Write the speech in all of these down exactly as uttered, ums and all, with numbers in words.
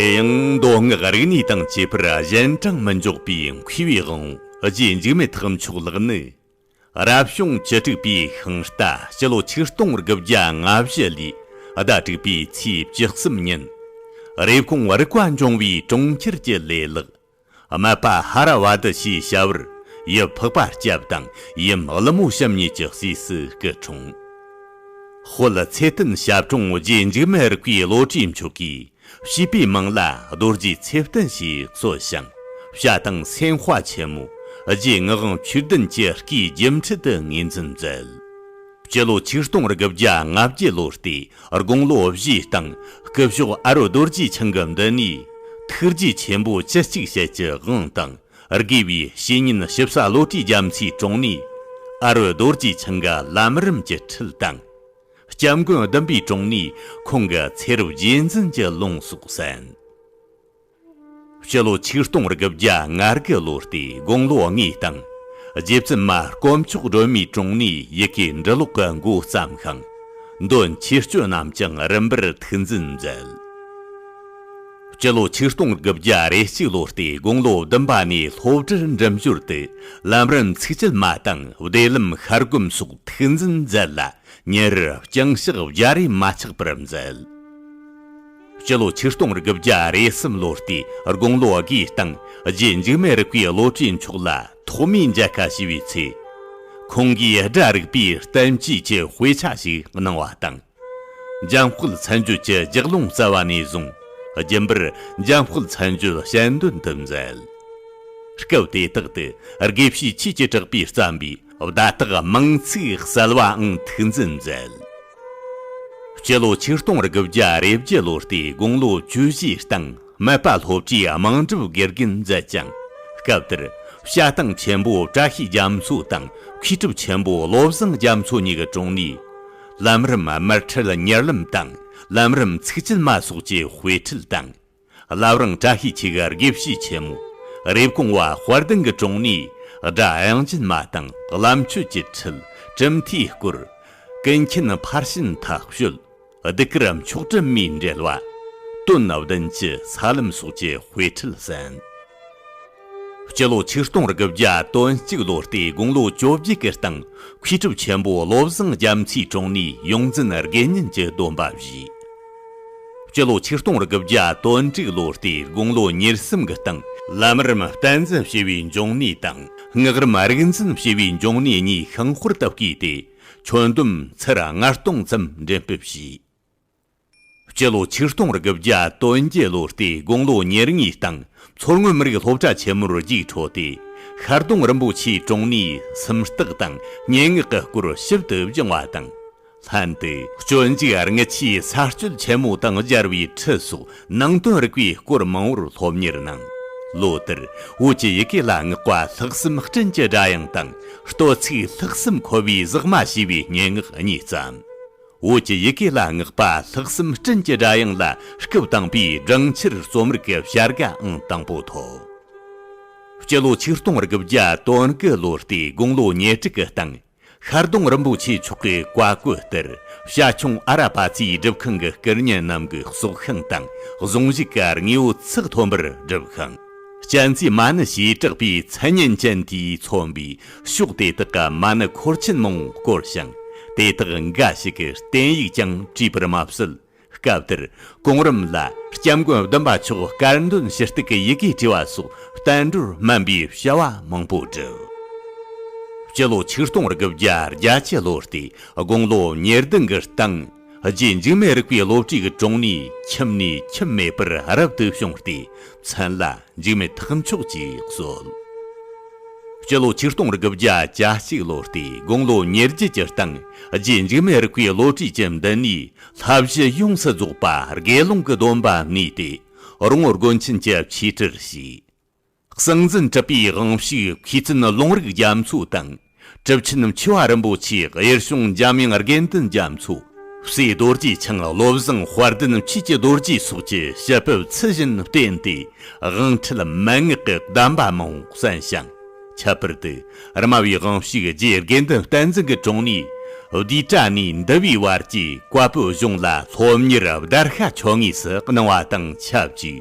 དེ་ཡང་མདོ་སྔགས་རིག་གནས་དང་བཅས་པར་གཞན་དྲིང་མི་འཇོག་པའི་མཁས་པའི་དབང་པོ་རྗེ་འཇིགས་མེད་ཐེག་མཆོག་ལགས་ནི། རབ་བྱུང་བཅུ་དྲུག་པའི་ཤིང་རྟ་སྤྱི་ལོ་ཆིག་སྟོང་དགུ་བརྒྱ་ལྔ་བཞི་ལོའི་ཟླ་དྲུག་པའི་ཚེས་བཅུ་གསུམ་ཉིན། རེབ་གོང་རིག་པ་འབྱུང་བའི་གྲོང་ཁྱེར་གྱི་ལས་ལག་སྨད་པ་ཧ་ར་བ་དི་ཞེས་བྱ་བར་ཡུལ་འཕགས་པ་སྐྱབས་དང་ཡུམ་ཀླུ་མོ་བྱམས་གཉིས་ཀྱི་སྲས་སུ་སྐུ་འཁྲུངས། དཔལ་ཚེ་བརྟན་ཞབས་དྲུང་རྗེ་འཇིགས་མེད་རིག་པའི་བློ་གྲོས་མཆོག་གིས་བྱིས་པའི་མིང་ལ་རྡོ་རྗེ་ཚེ་བརྟན་ཞེས་གསོལ་ཞིང་། བྱ་དང་སེམས་དཔའ་ཆེན་མོ་རྗེ་ངག་དབང་ཆོས་ལྡན་གྱི་སྐུའི་སྒྱུ་འཕྲུལ་དུ་ངོས་འཛིན་མཛད། སྤྱི་ལོ་ཆིག་སྟོང་དགུ་བརྒྱ་ལྔ་བརྒྱད་ལོ་སྟེ་དགུང་ལོ་བཞིའི་སྟེང་སྐུ་ཞབས་ཨ་རོ་རྡོ་རྗེ་འཆང་གི་མདུན་ནས་ཐུགས་རྗེ་ཆེན་པོ་ཅི་གཅིག་བཤད་ཀྱི་དབང་དང་། དགེ་བའི་བཤེས་གཉེན་ཞིབ་ས་བློ་གྲོས་རྒྱ་མཚོའི་དྲུང་ནས་ཨ་རོ་རྡོ་རྗེ་འཆང་གི་ལམ་རིམ་གྱི་ཁྲིད་དང་། སྐྱབས་མགོན་བདུན་པའི་དྲུང་ནས་ཁོང་གི་ཚེ་རབས་རྗེས་འཛིན་གྱི་ལུང་སོགས་གསན། སྤྱི་ལོ་ཆིག་སྟོང་དགུ་བརྒྱ་ང་དགུ་ལོ་སྟེ་དགུང་ལོ་ལྔའི་སྟེང་རྗེ་བཙུན་མ་དཀོན་མཆོག་སྒྲོལ་མའི་དྲུང་ནས་ཡི་གེ་འབྲི་ཀློག་གི་འགོ་བརྩམས་ཤིང་། འདོན་ཆོས་སྤྱོད་རྣམས་ཀྱང་རིམ་པར་ཐུགས་འཛིན་མཛད། སྤྱི་ལོ་ཆིག་སྟོང་དགུ་བརྒྱ་རེ་གཅིག་ལོ་སྟེ་དགུང་ལོ་བདུན་པ་ནས་སློབ་གྲྭར་འགྲིམ་ཞོར་དུ་ལམ་རིམ་ཚིགས་བཅད་མ་དང་བདེ་ལམ་ཤར་སྒོམ་སོགས་ཐུགས་འཛིན་མཛད་ལ། ཉིན་རེར་ལྕང་ཞག་བརྒྱ་རེ་མ་ཆག་པར་མཛད། སྤྱི་ལོ་ཆིག་སྟོང་དགུ་བརྒྱ་རེ་གསུམ་ལོ་སྟེ་དགུང་ལོ་དགུའི་སྟེང་རྗེ་འཇིགས་མེད་རིག་པའི་བློ་གྲོས་མཆོག་ལ་ཐོག་མའི་མཇལ་ཁ་ཞུས་པའི་ཚེ། ཁོང་གིས་སྒྲ་རིག་པའི་བསྟན་བཅོས་ཀྱི་དཔེ་ཆ་ཞིག་གནང་བ་དང་། འཇམ་དཔལ་མཚན་བརྗོད་ཀྱི་ལྗགས་ལུང་རྩ་བ་ནས་བཟུང་རྒྱུན་པར་འཇམ་དཔལ་མཚན་བརྗོད་ཞལ་འདོན་དུ་མཛད། སྐབས་དེ་དག་ཏུ་དགེ་བཤེས་ཆོས་ཀྱི་གྲགས་པས་བརྩམས་པའི་བརྡ་དག་མང་ཚིག་གསལ་བའང་ཐུགས་འཛིན་མཛད། སྤྱི་ལོ་ཆིག་སྟོང་དགུ་བརྒྱ་རེ་བརྒྱད་ལོ་སྟེ་དགུང་ལོ་བཅུ་བཞིའི་སྟེང་སྨད་པ་སློབ་གྲྭའི་དམངས་སྒྲུབ་དགེ་རྒན་མཛད་ཅིང་། སྐབས་དེར་བྱ་བཏང་ཆེན་པོ་བཀྲ་ཤིས་རྒྱ་མཚོ་དང་མཁས་གྲུབ་ཆེན་པོ་བློ་བཟང་རྒྱ་མཚོ་གཉིས་ཀྱི་དྲུང་ནས་ལམ་རིམ་དམར་ཁྲིད་གཉེར་ལམ་དང་ལམ་རིམ་ཚིགས་བཅད་མ་སོགས་ཀྱི་དཔེ་ཁྲིད་དང་། བླ་བྲང་བཀྲ་ཤིས་འཁྱིལ་གྱི་དགེ་བཤེས་ཆེན་མོ་རེབ་གོང་བ་དཔལ་ལྡན་གྱི་དྲུང་ནས་སྒྲ་དབྱངས་ཅན་མ་དང་བླ་མཆོད་ཀྱི་ཁྲིད། གྲུབ་མཐའི་སྐོར། ཀུན་མཁྱེན་ཕར་ཕྱིན་ཐག་གཅོད། གདུགས་དཀར་མཆོག་སྤྲིན་མའི་འགྲེལ་བ། དོན་བདུན་གྱི་ས་ལམ་སོགས་ཀྱི་དཔེ་ཁྲིད་གསན། སྤྱི་ལོ་ཆིག་སྟོང་དགུ་བརྒྱ་དོན་གཅིག་ལོ་སྟེ་དགུང་ལོ་བཅོ་བརྒྱད་ཀྱི་སྟེང་མཁས་གྲུབ་ཆེན་པོ་བློ་བཟང་རྒྱ་མཚོའི་དྲུང་ནས་ཡོངས་འཛིན་དགེ་བསྙེན་གྱི་སྡོམ་པ་བཞེས། སྤྱི་ལོ་ཆིག་སྟོང་དགུ་བརྒྱ་དོན་དྲུག་ལོ་སྟེ་དགུང་ལོ་ཉེར་གསུམ་གྱི་སྟེང་ལམ་རིམ་བསྟན་འཛིན་ཞེས་པའི་འབྱུང་གནས་དང་སྔགས་རིམ་རིག་འཛིན་ཞེས་པའི་འབྱུང་གནས་གཉིས་ཤིང་དཔལ་དུ་བསྐོས་ཏེ་ཆོས་འདོན་ཚར་ལྔ་སྟོང་ཙམ་འགྲེམས་སྤེལ་བྱས། སྤྱི་ལོ་ཆིག་སྟོང་དགུ་བརྒྱ་དོན་བརྒྱད་ལོ་སྟེ་དགུང་ལོ་ཉེར་གཉིས་སྟེང་མཚོ་སྔོན་མི་རིགས་སློབ་གྲྭ་ཆེན་མོར་རྒྱུགས་འཕྲོད་དེ། ཤར་གདོང་རིན་པོ་ཆེའི་དྲུང་ནས་སུམ་རྟགས་དང་སྙན་ངག་གི་སྐོར་ཞིབ་ཏུ་སྦྱངས་པ་དང་། ལྷན་དུ་སྤྱོད་འཇུག་དངུལ་ཆུའི་ས་སྤྱོད་ཆེན་མོ་དང་སྦྱར་བའི་ཁྲིད་སོགས་ནང་དོན་རིག་པའི་སྐོར་མང་བོར་སློབ་གཉེར་གནང་། ལོ་དེར་བོད་ཀྱི་ཡི་གེ་ལ་བསྔགས་པ་ལྷག་བསམ་སྤྲིན་གྱི་སྒྲ་དབྱངས་དང་། བསྟོད་ཚིག་ལྷག་བསམ་འཁོལ་བའི་ཟེགས་མ་ཞེས་པའི་སྙན་ངག་གཉིས་བརྩམས། བོད་ཀྱི་ཡི་གེ་ལ་བསྔགས་པ་ལྷག་བསམ་སྤྲིན་གྱི་སྒྲ་དབྱངས་ལ་སྐུ་བཏང་པའི་སྦྲང་ཆར་རྩོམ་རིག་གི་བྱ་དགའ་ཨང་དང་པོ་ཐོབ། སྤྱི་ལོ་ཆིག་སྟོང་དགུ་བརྒྱ་དོན་དགུ་ལོ་སྟེ་དགུང་ལོ་ཉེར་དྲུག་གི་སྟེང་ཤར་གདོང་རིན་པོ་ཆེ་མཆོག་གི་བཀའ་བཀོད་ལྟར་བྱ་ཁྱུང་ཨ་ར་པ་ཙིའི་སྒྲུབ་ཁང་གི་བསྐུར་ཉན་རྣམས་ཀྱི་གསོག་ཤིང་དང་གཟུངས་གཞུག་གི་དངོས་པོ་ཚགས་ཐོན་པར་བསྒྲུབས་ཤིང་། སྤྱན་རས་གཟིགས་མ་ཎི་ཞེས་གྲགས་པའི་མཚན་སྙན་ཅན་དེས་མཚོན་པའི་ཕྱོགས་དེ་དག་གི་མ་ཎི་འཁོར་ཆེན་མང་བོ་བསྐོར་ཞིང་། དེ་དག་འགའ་ཞིག་གི་བསྟན་ཡིག་ཀྱང་བྲིས་པར་མ་ཟད། སྐབས་དེར་གོང་རིམ་ལ་སྐྱབས་མགོན་བདུན་པ་མཆོག་དཀར་འདོན་ཞུ་གཏུག་གི་ཡི་གེ་བྲིས་པ་སོགས་བསྟན་འགྲོར་སྨན་པའི་བྱ་བ་མང་པོ་བསྒྲུབས། སྤྱི་ལོ་ཆིག་སྟོང་དགུ་བརྒྱ་བརྒྱད་ཅུ་ལོ་སྟེ་དགུང་ལོ་ཉེར་བདུན་གྱི་སྟེང་རྗེ་འཇིགས་མེད་རིག་པའི་བློ་གྲོས་ཀྱི་དྲུང་ནས་ཁྱིམ་ནས་ཁྱིམ་མེད་པར་རབ་ཏུ་བྱུང་སྟེ། མཚན་ལ་འཇིགས་མེད་ཐེག་མཆོག་ཅེས་གསོལ། སྤྱི་ལོ་ཆིག་སྟོང་དགུ་བརྒྱ་གྱ་གཅིག་ལོ་སྟེ་དགུང་ལོ་ཉེར་བརྒྱད་ཀྱི་སྟེང་རྗེ་འཇིགས་མེད་རིག་པའི་བློ་གྲོས་ཀྱི་མདུན་ནས་བསླབ་གཞི་ཡོངས་སུ་རྫོགས་པ་དགེ་སློང་གི་སྡོམ་པ་གནང་སྟེ། རོང་བོ་དགོན་ཆེན་གྱི་ཆོས་ཁྲིར་ཞུགས། གསང་འཛིན་གྲུབ་པའི་དབང་ཕྱུག་མཁས་བཙུན་ལུང་རིགས་རྒྱ་མཚོ་དང་། གྲུབ་ཆེན་ཆེ་བ་རིན་པོ་ཆེ་གཡུལ་བྱུང་འཇམ་དབྱངས་དགེ་འདུན་རྒྱ་མཚོ། སྲས་རྡོ་རྗེ་འཆང་བློ་བཟང་དཔལ་ལྡན་ཆོས་ཀྱི་རྡོ་རྗེ་སོགས་ཀྱི་ཞལ་ཕབ་ཚུལ་བཞིན་བསྟེན་ཏེ་དབང་ཁྲིད་མན་ངག་གི་གདམས་པ་མང་པོ་གསན་ཞིང་། ཁྱད་པར་དུ་རྨ་བྱའི་དབང་ཕྱུག་རྗེ་དགེ་འདུན་བསྟན་འཛིན་གྱི་དྲུང་ནས་བསྡུས་གྲྭ་ནས་འདུལ་བའི་བར་གྱི་བཀའ་པོད་གཞུང་ལ་སློབ་གཉེར་བརྡར་ཤ་ཆོད་ངེས་སུ་གནང་བ་དང་ཆབས་ཅིག་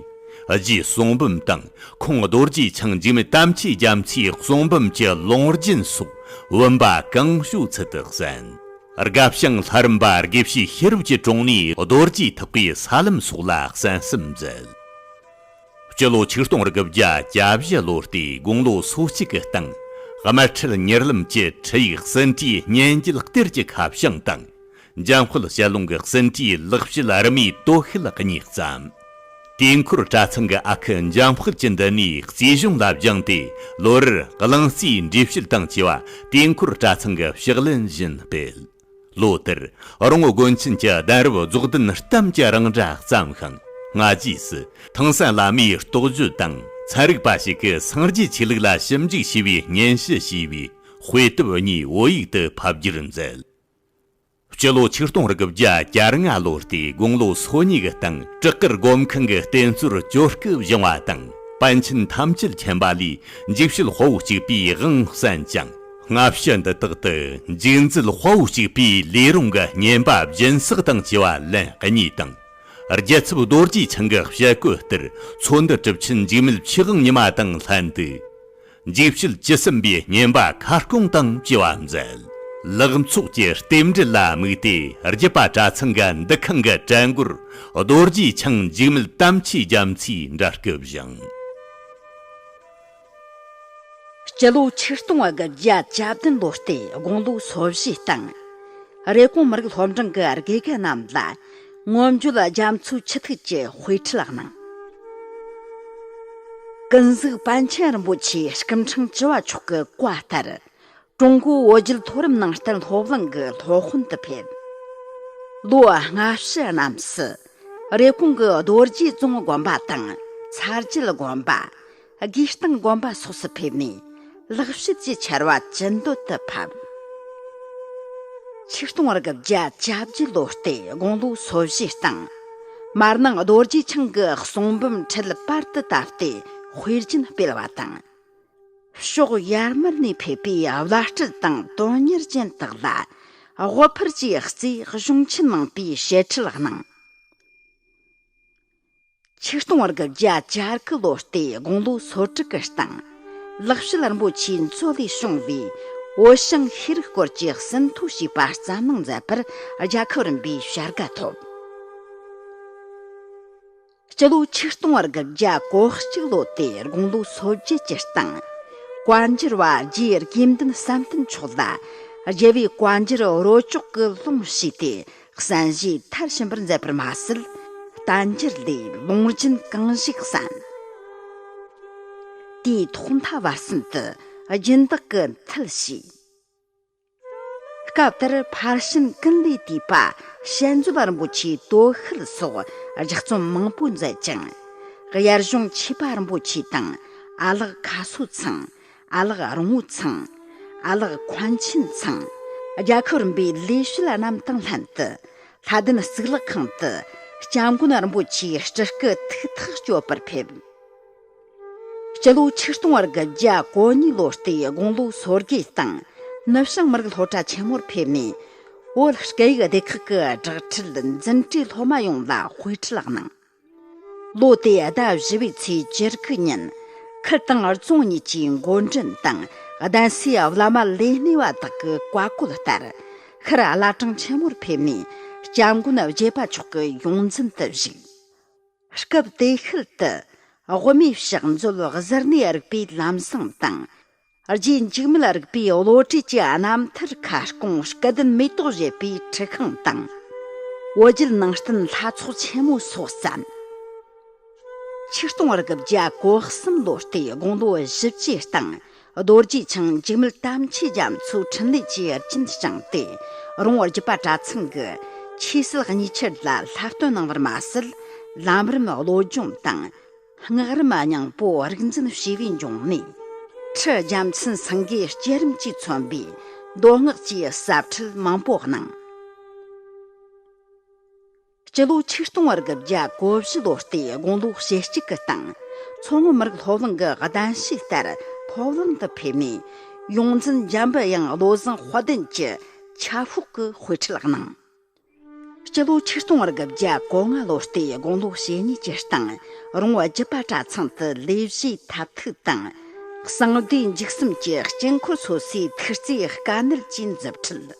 རྗེ་གསུང་འབུམ་དང་ཁོང་རྡོ་རྗེ་འཆང་འཇིགས་མེད་དམ་ཆོས་རྒྱ་མཚོའི་གསུང་འབུམ་གྱི་ལུང་རྒྱུན་སོགས་བུམ་པ་གང་བྱོའི་ཚུལ་དུ་གསན། དགའ་བྱང་ལྷ་རམས་པ་དགེ་བཤེས་ཤེས་རབ་ཀྱི་དྲུང་ནས་རྡོ་རྗེ་ཐེག་པའི་ས་ལམ་སོགས་ལ་གསན་བསམ་མཛད། སྤྱི་ལོ་ཆིག་སྟོང་དགུ་བརྒྱ་གྱ་བཞི་ལོ་སྟེ་དགུང་ལོ་སོ་གཅིག་གི་སྟེང་། དམར་ཁྲིད་གཉེར་ལམ་གྱི་ཁྲིད་ཡིག་ཟིན་བྲིས་སྙན་བརྒྱུད་གཏེར་གྱི་ཁ་བྱང་དང་། འཇམ་དཔལ་ཞལ་ལུང་གི་ཟིན་བྲིས་ལེགས་བཤད་རི་མོའི་སྟོད་ཤུད་གཉིས་བརྩམས། དུས་འཁོར་གྲྭ་ཚང་གི་ཨ་ཁུ་འཇམ་དཔལ་གྱི་མདུན་ནས་རྩིས་གཞུང་ལ་སྦྱངས་ཏེ། ལོ་རེར་གླིང་རྩིས་འགྲེལ་བཤད་དང་བཅས་པ་དུས་འཁོར་གྲྭ་ཚང་གི་ཕྱག་ལེན་བཞིན་སྤེལ། ལོ་དེར་རོང་བོ་དགོན་ཆེན་གྱི་གདན་རབས་རྫོགས་ལྡན་གཏམ་གྱི་རིང་སྒྲ་བརྩམས་ཤིང་། སྔ་རྗེས་སུ་ཐང་སན་བླ་མའི་རྟོགས་བརྗོད་དང་ཚན་རིག་པ་ཞིག་གིས་སངས་རྒྱས་ཆོས་ལུགས་ལ་ཞིབ་འཇུག་བྱས་པའི་སྙན་ཞུ་ཞེས་པའི་དཔེ་དེབ་གཉིས་བོད་ཡིག་ཏུ་ཕབ་བསྒྱུར་མཛད། སྤྱི་ལོ་ཆིག་སྟོང་དགུ་བརྒྱ་གྱ་ལྔ་ལོ་སྟེ་དགུང་ལོ་སོ་གཉིས་ཀྱི་སྟེང་། བྲག་དཀར་སྒོམ་ཁང་གི་རྟེན་གཙོར་གྱོད་སྐུ་བཞེངས་པ་དང་། པཎ་ཆེན་ཐམས་ཅད་མཁྱེན་པ་ལས་འཇིགས་བྱེད་དཔའ་བོ་གཅིག་པའི་དབང་གསན་ཅིང་། སྔ་ཕྱི་འདི་དག་ཏུ་འཇིགས་མཛད་དཔའ་བོ་གཅིག་པའི་ལས་རུང་གི་བསྙེན་པ་སྦྱིན་སྲེག་དང་བཅས་པ་ལན་གཉིས་དང་། རྒྱལ་ཚབ་རྡོ་རྗེ་འཆང་གི་ཞལ་བཀོད་ལྟར་ཚོ་འདུ་གྲུབ་ཆེན་འཇིགས་མེད་ཆོས་དབང་ཉི་མ་དང་ལྷན་དུ། འཇིགས་བྱེད་བཅུ་གསུམ་པའི་བསྙེན་པ་ཁ་སྐོང་དང་བཅས་པ་མཛད། ལག་ཚོགས་ཀྱི་རྟེན་འབྲེལ་ལ་དམིགས་ཏེ། རྒྱུད་པ་གྲྭ་ཚང་གི་འདུ་ཁང་གི་གྲལ་མགོར་རྡོ་རྗེ་འཆང་འཇིགས་མེད་དམ་ཆོས་རྒྱ་མཚོའི་འདྲ་སྐུ་བཞེངས། སྤྱི་ལོ་ཆིག་སྟོང་དགུ་བརྒྱ་གྱ་བདུན་ལོ་སྟེ་དགུང་ལོ་སོ་བཞིའི་སྟེང་། རེབ་གོང་མི་རིགས་སློབ་འབྲིང་གི་དགེ་རྒན་རྣམས་ལ་མངོན་བརྗོད་རྒྱ་མཚོའི་ཆུ་ཐིགས་ཀྱི་དཔེ་ཁྲིད་གནང་། ཀུན་གཟིགས་པཎ་ཆེན་རིན་པོ་ཆེའི་སྐུ་ཕྲེང་བཅུ་བ་མཆོག་གི་བཀའ་ལྟར། ཀྲུང་གོའི་བོད་བརྒྱུད་མཐོ་རིམ་ནང་བསྟན་སློབ་གླིང་གི་སློབ་དཔོན་དུ་ཕེབས། ལོ་ལྔ་བཅུ་རྣམས་སུ། རེབ་གོང་གི་རྡོ་རྗེ་རྫོང་དགོན་པ་དང་ཚ་རྒྱལ་དགོན་པ། དགེ་སྟེང་དགོན་པ་སོགས་སུ་ཕེབས་ནས་ལེགས་བཤད་ཀྱི་ཆར་བ་ཅི་འདོད་དུ་ཕབ། ཆིག་སྟོང་དགུ་བརྒྱ་གྱ་བརྒྱད་ལོ་སྟེ་དགུང་ལོ་སོ་བཞིའི་སྟེང་། མར་ནང་རྡོ་རྗེ་འཆང་གི་གསུང་འབུམ་ཁྲིད་པར་དུ་བཏབ་སྟེ་དཔེ་རྒྱུན་སྤེལ་བ་དང་། ཕྱོགས་ཡར་མར་ནས་ཕེབས་པའི་བླ་སྤྲུལ་དང་དོན་གཉེར་ཅན་དག་ལ་དབུ་ཕར་གྱི་རྩིས་གཞུང་ཆེན་གནང་པའི་བཤད་ཁྲིད་གནང་། ཆིག་སྟོང་དགུ་བརྒྱ་གྱ་དགུ་ལོ་སྟེ་དགུང་ལོ་སོ་དྲུག་གི་སྟེང་། ལེགས་བཤད་རིན་པོ་ཆེའི་མཛོད་ལས་བྱུང་བའི་བོད་ཞང་ཤེས་རིག་སྐོར་གྱི་ཟིན་ཐོ་ཞེས་པ་བརྩམས་གནང་མཛད་པར་རྒྱལ་ཁབ་རིམ་པའི་བྱ་དགའ་ཐོབ། སྤྱི་ལོ་ཆིག་སྟོང་དགུ་བརྒྱ་གོ་གཅིག་ལོ་སྟེ་དགུང་ལོ་སོ་བརྒྱད་ཀྱི་སྟེང་། བཀའ་འགྱུར་བ་རྗེ་དགེ་འདུན་བསམ་གཏན་མཆོག་ལ་རྒྱལ་བའི་བཀའ་འགྱུར་རོ་ཅོག་གི་ལུང་ཞུས་ཏེ་གསན་བཞེས་མཐར་ཕྱིན་པར་མཛད་པར་མ་ཟད། བསྟན་འགྱུར་ལས་ལུང་རྒྱུན་གང་ཞིག་གསན། དེའི་ཐོག་མཐའ་བར་གསུམ་དུ་སྦྱིན་བདག་གི་མཐིལ་ཕྱིས། སྐབས་དེར་ཕར་ཕྱིན་ཀུན་ལས་བཏུས་པ་ཞལ་མཛོད་རིན་པོ་ཆེའི་སྟོད་ཤུལ་སོགས་ལྗགས་རྩོམ་མང་པོ་མཛད་ཅིང་། དབྱར་གཞུང་ཆོས་པ་རིན་པོ་ཆེ་དང་ཨ་ལགས་ཁ་སོ་ཚང་། ཨ་ལགས་རོང་བོ་ཚང་། ཨ་ལགས་མཁན་ཆེན་ཚང་། རྒྱལ་ཁབ་རིམ་པའི་ལས་བྱེད་རྣམས་དང་ལྷན་དུ་ལྷ་ལྡན་གཙུག་ལག་ཁང་དུ་སྐྱབས་མགོན་རིན་པོ་ཆེའི་སྤྲུལ་སྐུ་ཐུགས་ཐག་གཅོད་པར་ཕེབས། སྤྱི་ལོ་ཆིག་སྟོང་དགུ་བརྒྱ་གོ་གཉིས་ལོ་སྟེ་དགུང་ལོ་སོ་བརྒྱད་སྟེང་ནུབ་བྱང་མི་རིགས་སློབ་གྲྭ་ཆེན་མོར་ཕེབས་ནས། བོད་སྐད་ཡིག་སྡེ་ཁག་གི་སྦྲག་ཁྲིད་འཛིན་གྲྭའི་སློབ་མ་ཡོངས་ལ་དཔེ་ཁྲིད་གནང་། ལོ་དེའི་ཟླ་བཞི་པའི་ཚེས་བཅུ་དགུ་ཉིན། ཁུལ་དང་རྫོང་གཉིས་ཀྱི་འགོ་འདྲེན་དང་གདན་སའི་བླ་མ་ལས་སྣེ་བ་དག་གི་བཀའ་བཀོད་ལྟར། ཤར་བླ་བྲང་ཆེན་མོར་ཕེབས་ནས་སྐྱབས་མགོན་རྒྱལ་བ་མཆོག་གི་ཡོངས་འཛིན་དུ་བཞུགས། སྐབས་དེ་ཤུལ་དུ་དབུ་མའི་ཕྱག་མཛོད་གཟུར་གནས་རིག་པའི་ལམ་བཟང་དང་། རྗེ་འཇིགས་མེད་རིག་པའི་བློ་གྲོས་ཀྱི་རྣམ་ཐར་ཁ་སྐོང་སྐལ་ལྡན་མེ་ཏོག་བཞད་པའི་ཁྲི་ཁང་དང་། བོད་བརྒྱུད་ནང་བསྟན་ལྷ་ཚོགས་ཆེན་མོ་སོགས་བརྩམས། ཆིག་སྟོང་དགུ་བརྒྱ་གོ་གསུམ་ལོ་སྟེ་དགུང་ལོ་བཞི་བཅུའི་སྟེང་། རྡོ་རྗེ་འཆང་འཇིགས་མེད་དམ་ཆོས་རྒྱ་མཚོའི་འཕྲིན་ལས་ཀྱི་རྒྱུན་བསྐྱངས་ཏེ། རོང་བོ་རྒྱུད་པ་གྲྭ་ཚང་གི་ཆོས་སྲིད་གཉིས་ཆར་ལ་བསླབ་སྟོན་གནང་བར་མ་ཟད། ལམ་རིམ་བློ་སྦྱོང་དང་། སྔགས་རིམ་སྙིང་པོ་རིག་འཛིན་བྱས་པའི་འབྱུང་གནས། ཁྲི་རྒྱལ་མཚན་སེང་གེའི་སྐྱེད་རིམ་གྱིས་མཚོན་པའི་མདོ་སྔགས་ཀྱི་ཟབ་ཁྲིད་མང་པོ་གནང་། སྤྱི་ལོ་ཆིག་སྟོང་དགུ་བརྒྱ་གོ་བཞི་ལོ་སྟེ་དགུང་ལོ་ཞེ་གཅིག་གི་སྟེང་། མཚོ་སྔོན་མི་རིགས་སློབ་གླིང་གི་གདན་ཞུས་ལྟར་སློབ་གླིང་དུ་ཕེབས་ནས། ཡོངས་འཛིན་འཇམ་པའི་དབྱངས་བློ་བཟང་དཔལ་ལྡན་གྱི་ཁྱབ་ཤོག་གི་དཔེ་ཁྲིད་གནང་། སྤྱི་ལོ་ཆིག་སྟོང་དགུ་བརྒྱ་གོ་ལྔ་ལོ་སྟེ་དགུང་ལོ་ཞེ་གཉིས་ཀྱི་སྟེང་། རོང་བོ་རྒྱུད་པ་གྲྭ་ཚང་དུ་ལས་བྱེད་ཐབས་ཐུག་དང་། གསང་བདེ་འཇིགས་གསུམ་གྱི་དཀྱིལ་འཁོར་སོ་སོའི་ཐུགས་བརྩེའི་དཀའ་གནད་ཀྱིས་མཛུབ་ཁྲིད།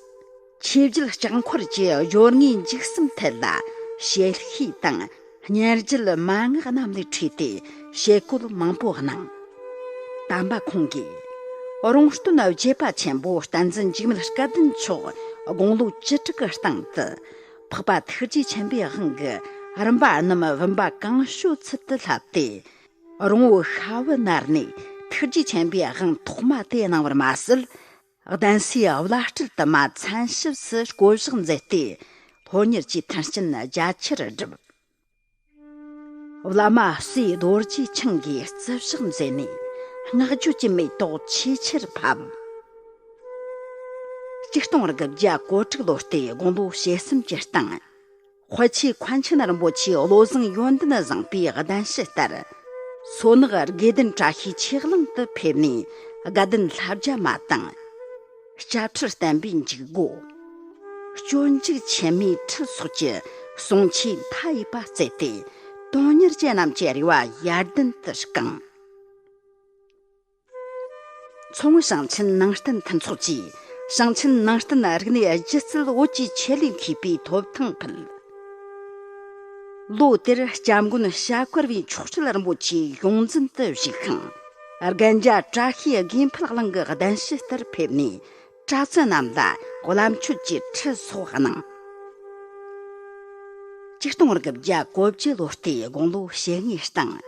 ཆོས་བརྒྱུད་ལྕགས་འཁོར་གྱི་སྦྱོར་དངོས་འཇིགས་གསུམ་ཐད་ལ་ཞལ་ཤེས་དང་། སྙན་རྒྱུད་མན་ངག་རྣམས་ལས་འཁྲིད་དེ་བྱེད་སྒོ་མང་པོ་གནང་། དམ་པ་ཁོང་གིས། རོང་སྟོན་རྒྱལ་བ་ཆེན་པོ་བསྟན་འཛིན་འཇིགས་མེད་སྐལ་ལྡན་མཆོག་དགུང་ལོ་བཅུ་དྲུག་གི་སྟེང་དུ། འཕགས་པ་ཐུགས་རྗེ་ཆེན་པོའི་དབང་གི་རིམ་པ་རྣམས་བུམ་པ་གང་བྱོའི་ཚུལ་དུ་བསླབས་ཏེ། རོང་བོ་ཤ་བོ་ནར་ནས་ཐུགས་རྗེ་ཆེན་པོའི་དབང་ཐོག་མ་དེ་གནང་བར་མ་ཟད། གདན་སའི་བླ་སྤྲུལ་དུ་མ་མཚན་ཞབས་སུ་བསྐོ་བཞག་མཛད་དེ། སློབ་གཉེར་གྱི་མཐུན་རྐྱེན་རྒྱ་ཆེར་བསྒྲུབས། བླ་མ་སྲས་རྡོ་རྗེ་འཆང་གིས་བརྩི་བཞག་མཛད་ནས། བསྔགས་བརྗོད་ཀྱི་མེ་ཏོག་ཆེས་ཆེར་ཕབ། ཆིག་སྟོང་དགུ་བརྒྱ་གོ་དྲུག་ལོ་སྟེ་དགུང་ལོ་ཞེ་གསུམ་གྱི་སྟེང་། དཔལ་ཆེ་མཁན་ཆེན་རིན་པོ་ཆེའི་བློ་བཟང་ཡོན་ཏན་བཟང་པོའི་གདན་ཞུ་ལྟར། སོ་ནག་དགེ་ལྡན་བཀྲ་ཤིས་ཆོས་གླིང་དུ་ཕེབས་ནས། དགའ་ལྡན་ལྷ་བརྒྱ་མ་དང་། སྐྱ་ཁྲི་བསྟན་པའི་འཇུག་སྒོ། སྤྱོད་འཇུག་ཆེན་མོའི་ཁྲིད་སོགས་ཀྱི་གསུང་ཆོས་མཐའ་ཡས་པ་བསྩལ་ཏེ། དོན་གཉེར་ཅན་རྣམས་ཀྱི་རེ་བ་ཡར་ལྡན་དུ་བསྐངས། མཚོ་སྔོན་ཞིང་ཆེན་ནང་བསྟན་མཐུན་ཚོགས་ཀྱིས་ཞིང་ཆེན་ནང་བསྟན་རིག་གནས་སྒྱུ་རྩལ་བོད་ཀྱི་ཆེད་ལས་མཁས་པའི་ཐོབ་ཐང་ཕུལ། ལོ་དེར་སྐྱབས་མགོན་ཞྭ་སྒར་བའི་མཆོག་སྤྲུལ་རིན་པོ་ཆེའི་གཞུང་འཛིན་དུ་བཞུགས་ཤིང་། རྒན་རྒྱ་བཀྲ་ཤིས་དགེ་འཕེལ་གླིང་གི་གདན་ཞུ་ལྟར་ཕེབས་ནས། གྲྭ་བཙུན་རྣམས་ལ་བླ་མཆོད་ཀྱི་ཁྲིད་སོགས་གནང་། ཆིག་སྟོང་དགུ་བརྒྱ་གོ་བརྒྱད་ལོ་སྟེ་དགུང་ལོ་ཞེ་ལྔའི་སྟེང་།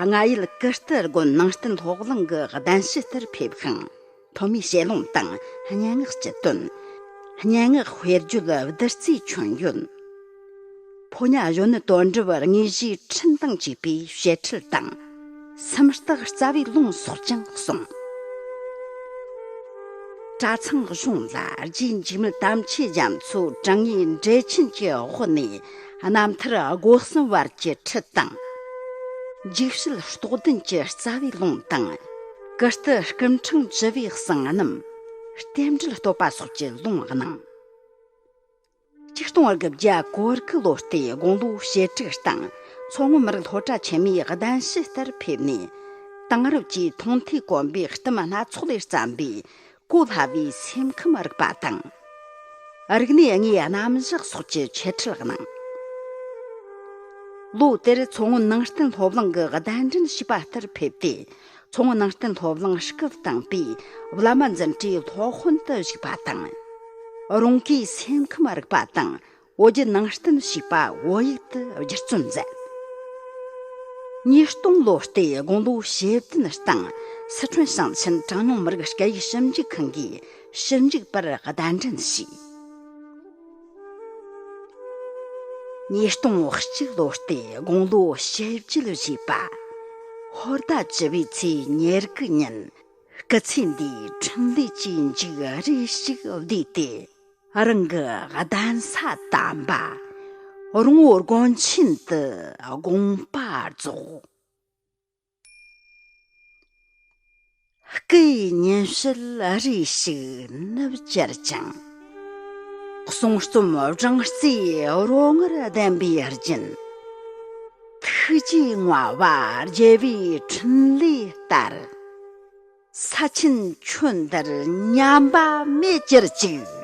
རྔ་ཡུལ་ཀིརྟི་དགོན་ནང་བསྟན་སློབ་གླིང་གི་གདན་ཞུ་ལྟར་ཕེབས་ཤིང་། ཐོན་མིའི་བཤད་ལུང་དང་སྙན་ངག་སྤྱི་དོན། སྙན་ངག་དཔེར་བརྗོད་བདུད་རྩིའི་མཆོད་ཡོན། ཕོ་ཉ་གཞོན་ནུ་དོན་གྲུབ་དངོས་གཞིའི་འཕྲིན་དང་བཅས་པའི་བཤད་ཁྲིད་དང་། སུམ་རྟགས་རྩ་བའི་ལུང་སོགས་ཀྱང་གསུངས། གྲྭ་ཚང་གཞུང་ལ་རྗེ་འཇིགས་མེད་དམ་ཆོས་རྒྱ་མཚོ་དྲང་ངེས་འགྲེལ་ཆེན་གྱི་དབུ་ནས་རྣམ་ཐར་སྒོ་གསུམ་བར་གྱི་ཁྲིད་དང་། འཇིགས་བྱེད་རྟོགས་ལྡན་གྱི་རྩ་བའི་ལུང་དང་། ཀིརྟི་སྐུ་ཕྲེང་བཅུ་བའི་གསང་རྣམ། རྟེན་འབྲེལ་བསྟོད་པ་སོགས་ཀྱི་ལུང་གནང་། ཆིག་སྟོང་དགུ་བརྒྱ་གོ་དགུ་ལོ་སྟེ་དགུང་ལོ་ཞེ་དྲུག་སྟེང་མཚོ་སྔོན་མི་རིགས་སློབ་གྲྭ་ཆེན་མོའི་གདན་ཞུ་ལྟར་ཕེབས་ནས། དེང་རབས་ཀྱི་མཐོང་ཐོས་གོམས་པའི་གཏམ་སྣ་ཚོགས་ལས་བརྩམས་པའི་གོ་སླ་བའི་སེམས་ཁམས་རིག་པ་དང་། རིག་གནས་དངོས་རྣམ་གཞག་སོགས་ཀྱི་འཆད་ཁྲིད་གནང་། ལོ་དེར་མཚོ་སྔོན་ནང་བསྟན་སློབ་གླིང་གི་གདན་འདྲེན་ཞུས་པ་ལྟར་ཕེབས་ཏེ། མཚོ་སྔོན་ནང་བསྟན་སློབ་གླིང་སྐབས་དང་པའི་བླ་མ་འཛིན་གྲྭའི་སློབ་དཔོན་དུ་བཞུགས་པ་དང་། རོང་བཀའི་སེམས་ཁམས་རིག་པ་དང་། བོད་བརྒྱུད་ནང་བསྟན་ཞེས་པ་བོད་ཡིག་ཏུ་བསྒྱུར་བཅོས་མཛད། ཉིས་སྟོང་ལོ་སྟེ་དགུང་ལོ་ཞེ་བདུན་སྟེང་། སི་ཁྲོན་ཞིང་ཆེན་གྲངས་ཉུང་མི་རིགས་སྐད་ཡིག་ཞིབ་འཇུག་ཁང་གིས་ཞིབ་འཇུག་པར་གདན་འདྲེན་བྱས། ཉིས་སྟོང་གཅིག་ལོ་སྟེ་དགུང་ལོ་ཞེ་བརྒྱད་བཞེས་པ། ཧོར་ཟླ་བཅུ་བའི་ཚེས་ཉེར་དགུ་ཉིན། སྐུ་ཚེ་འདིའི་འཕྲིན་ལས་ཀྱི་མཇུག་རེ་ཞིག་བསྡུས་ཏེ། རང་གི་གདན་ས་དམ་པ་རོང་བོ་དགོན་ཆེན་དུ་དགོངས་པ་རྫོགས། སྐུ་ཡི་ཉིན་བྱེད་རེ་ཞིག་ནུབ་གྱུར་ཅིང་། གསུང་རྩོམ་སྦྲང་རྩིའི་རོ་ལངར་ལྡན་པའི་རྒྱུན། ཐུགས་རྗེའི་བསྔོ་བ་རྒྱལ་བའི་འཕྲིན་ལས་ལྟར། ས་ཆེན་ཁྱོན་འདིར་ཉམས་པ་མེད་གྱུར་ཅིག།